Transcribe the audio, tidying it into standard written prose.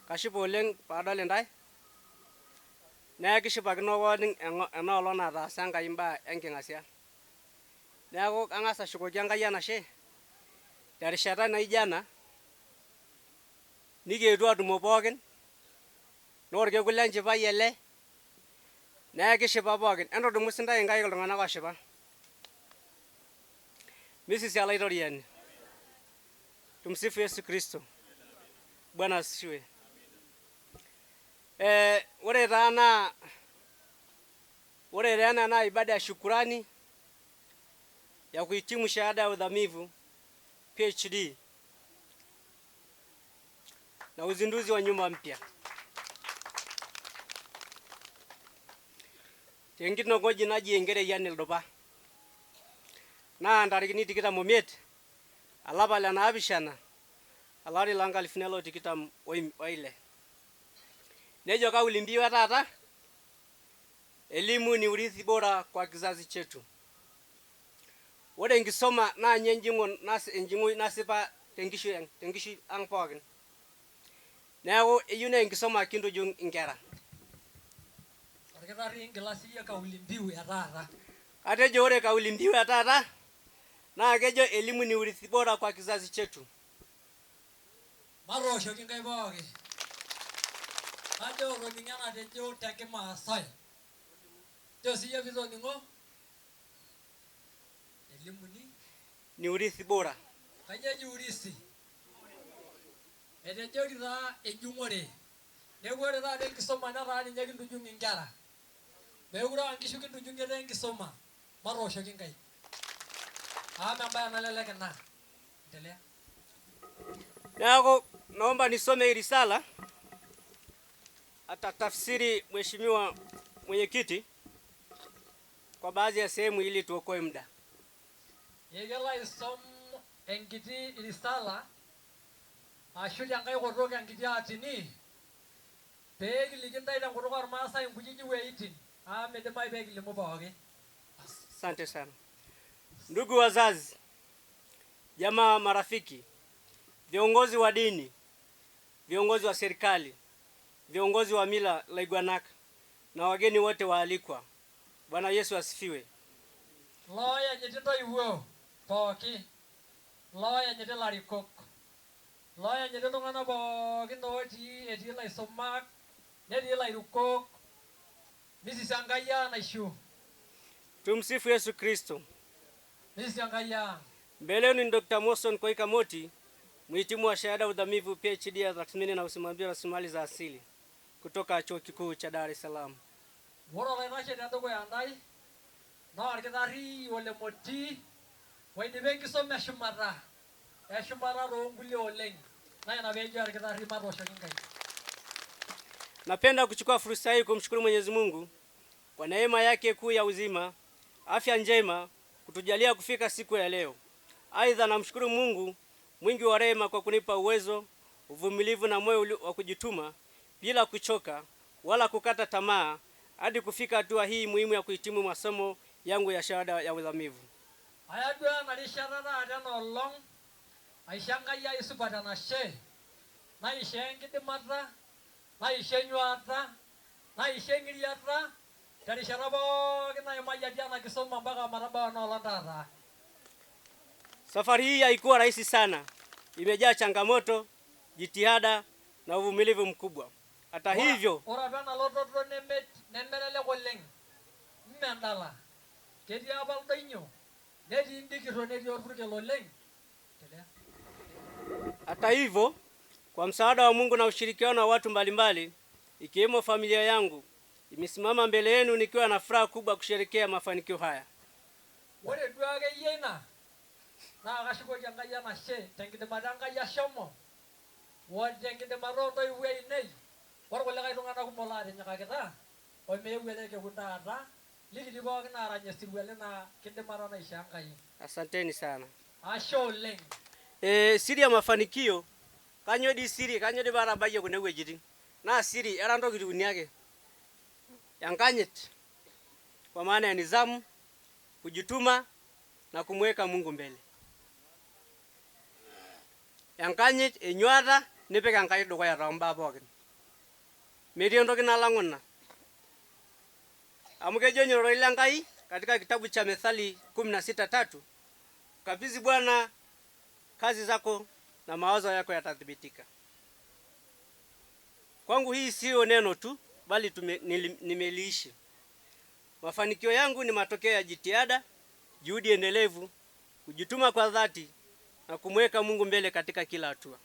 Kashipa oleng paadol intae, neeku kishipakino pookin ena olong nataasa Enkai imbaa enking'asia. Neeku kang'as ashukoki Enkai enashe terishata naijo ena nikietuo atumo pookin naa orkekun le nchipai ele neeku kishipa pookin. Entudumu sintae inkaik iltung'anak ooshipa. Misisi Olaitoriani. Tumsifu Yesu Kristo. Bwana asifiwe. Ore taa naa ore taa ena naa ibada ya shukurani ya kuhitimu shahada ya udhamivu PhD na uzinduzi wa nyumba mpya. Tenkitong'oji naji Enkereyian Ildupa. Naa ntarikini 25 alapa le naapishana olari loo nkalifuni are o tikitam oile. Nejo kauli mbiu e taata, Elimu ni urithi bora kwa kizazi chetu. Ore enkisoma naa ninye enjing'o nasipa tenkishui ang pookin. Neeku eyieu naa enkisoma kintujung inkera. Olkitarri ingila siyie kauli mbiu e taata. Atejo ore kauli mbiu e taata naa kejo elimu ni urithi bora kwa kizazi chetu. Matooshoki inkaik pooki. Kajo otoning'o enatejo te kimaasai. Nchoo siyie pitoning'o. Elimu ni. Ni urithi bora. Kainyoo eji urithi? Etejoki taa ejung'ore. Neeku ore taata enkisuma netaa ninye kintujung inkera. Meekure aa nkishu kintujung etaa enkisuma. Matooshoki inkaik. Amu embae nalelek ina. Endelea. Neeku naomba nisome hii risala atatafsiri Mheshimiwa Mwenyekiti kwa baadhi ya sehemu ili tuokoe muda. Ekelo aisom enkiti risala ashu tenkae kutuk enkiti atini pee kiliki intae tenkutuk olmaasai inkutiti wueitin amu midimayu pee kilimu pooki. Asante sana. Ndugu wazazi, jamaa, marafiki, viongozi wa dini, viongozi wa serikali, viongozi wa mila laiguanak na wageni wote waalikwa. Bwana Yesu asifiwe. Looyanyiti intoiwuo pooki, looyanyiti ilarikok, looyanyiti iltung'anak pookin otii etii ilaisumak, netii ilairukok, misisi Enkai ang naishu. Tumsifu Yesu Kristo. Misisi Enkai ang. Mbele yenu ni Dr. Morrison Koika Moti, mhitimu wa shahada udhamivu PhD ya tathmini na usimamizi wa rasilimali za asili kutoka Chuo Kikuu cha Dar es Salaam. Ore olaitashe tedukuya ntae naa olkitarri Ole Moti oidipa enkisuma e shumata, eshumata too nkulie oleng naa ina peejo olkitarri matooshoki inkaik. Napenda kuchukua fursa hii kumshukuru Mwenyezi Mungu kwa neema yake kuu ya uzima, afya njema kutujalia kufika siku ya leo. Aidha, namshukuru Mungu mwingi wa rehema kwa kunipa uwezo, uvumilivu na moyo wa kujituma bila kuchoka wala kukata tamaa hadi kufika hatua hii muhimu ya kuhitimu masomo yangu ya shahada ya udhamivu. Aya duo ena rishata taata ena olong aisho Enkai ai supat enashe, naishoo enkidimata, naishoo enyuata, naishoo eng'iriata terishata pookin naimayie atii ena kisuma mpaka omatabau ena olong taata. Safari hii haikuwa rahisi sana, imejaa changamoto, jitihada na uvumilivu mkubwa. Hata hivyo, Ore apa ena lototo nemelelek oleng, mme endala. Ketii apa ildonyio, netii indikirro, netii orpurkel oleng. Endelea. Hata hivyo, kwa msaada wa Mungu na ushirikiano wa watu mbalimbali ikiwemo familia yangu, imesimama mbele yenu nikiwa na furaha kubwa kusherehekea mafanikio haya. Ore duo akeyie ina naa kashukoki Enkai enashe tenkidimata Enkai ashomo o tenkidimata oo ntoiwuo ainei orkulikae tung'anak kumok laatinyikakita omeeu ele kekun taata likitii pookin aarany osirua lina kidimata naishoo Enkai. Asanteni sana. Ashe oleng. Siri ya mafanikio, kanyoo dii siri, kanyoo dii paatabayie kuna wuejitin? Naa siri era ntokitin uni ake. Enkanyit kwa maana ya nidhamu, kujituma na kumweka Mungu mbele. Enkanyit, enyuata, nipik Enkai dukuya too mbaa pookin. Metii entoki nalang'u ina. Amu kejo ninye ororei le Nkai katika kitabu cha Methali 16:3, kabidhi Bwana kazi zako na mawazo yako yatathibitika. Kwangu hii siyo neno tu, bali nimeliishi. Mafanikio yangu ni matokeo ya jitihada, juhudi endelevu, kujituma kwa dhati na kumweka Mungu mbele katika kila hatua.